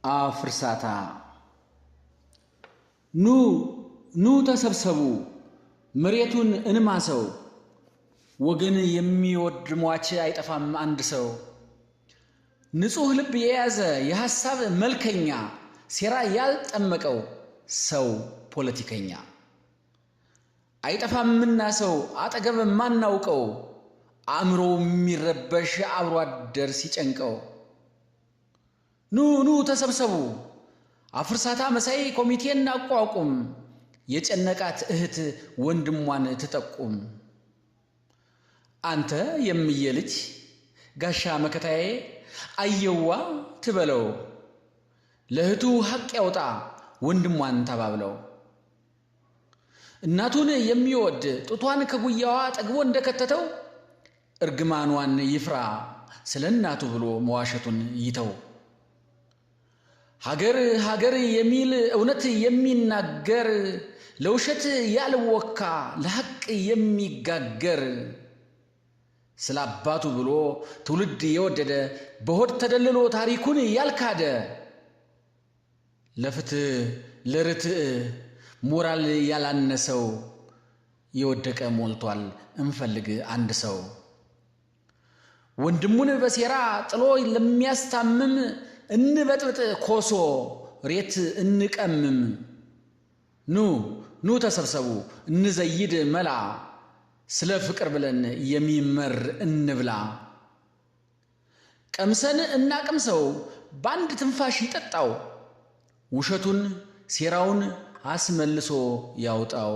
አፍርሳታ ኑ ኑ ተሰብሰቡ፣ መሬቱን እንማሰው፣ ወገን የሚወድ ሟች አይጠፋም አንድ ሰው። ንጹሕ ልብ የያዘ የሐሳብ መልከኛ፣ ሴራ ያልጠመቀው ሰው ፖለቲከኛ። አይጠፋምና ሰው አጠገብ ማናውቀው፣ አእምሮ የሚረበሽ አብሮ አደር ሲጨንቀው። ኑ ኑ ተሰብሰቡ፣ አፍርሳታ መሳይ ኮሚቴ እናቋቁም፣ የጨነቃት እህት ወንድሟን ትጠቁም። አንተ የምዬ ልጅ ጋሻ መከታዬ አየዋ ትበለው፣ ለእህቱ ሐቅ ያውጣ ወንድሟን ተባብለው። እናቱን የሚወድ ጡቷን ከጉያዋ ጠግቦ እንደከተተው፣ እርግማኗን ይፍራ ስለ እናቱ ብሎ መዋሸቱን ይተው። ሀገር ሀገር የሚል እውነት የሚናገር፣ ለውሸት ያልወካ ለሐቅ የሚጋገር፣ ስለ አባቱ ብሎ ትውልድ የወደደ፣ በሆድ ተደልሎ ታሪኩን ያልካደ፣ ለፍትህ ለርትዕ ሞራል ያላነሰው፣ የወደቀ ሞልቷል እንፈልግ አንድ ሰው። ወንድሙን በሴራ ጥሎ ለሚያስታምም፣ እንበጥብጥ ኮሶ ሬት እንቀምም። ኑ ኑ ተሰብሰቡ እንዘይድ መላ፣ ስለ ፍቅር ብለን የሚመር እንብላ። ቀምሰን እናቅምሰው በአንድ ትንፋሽ ይጠጣው፣ ውሸቱን ሴራውን አስመልሶ ያውጣው።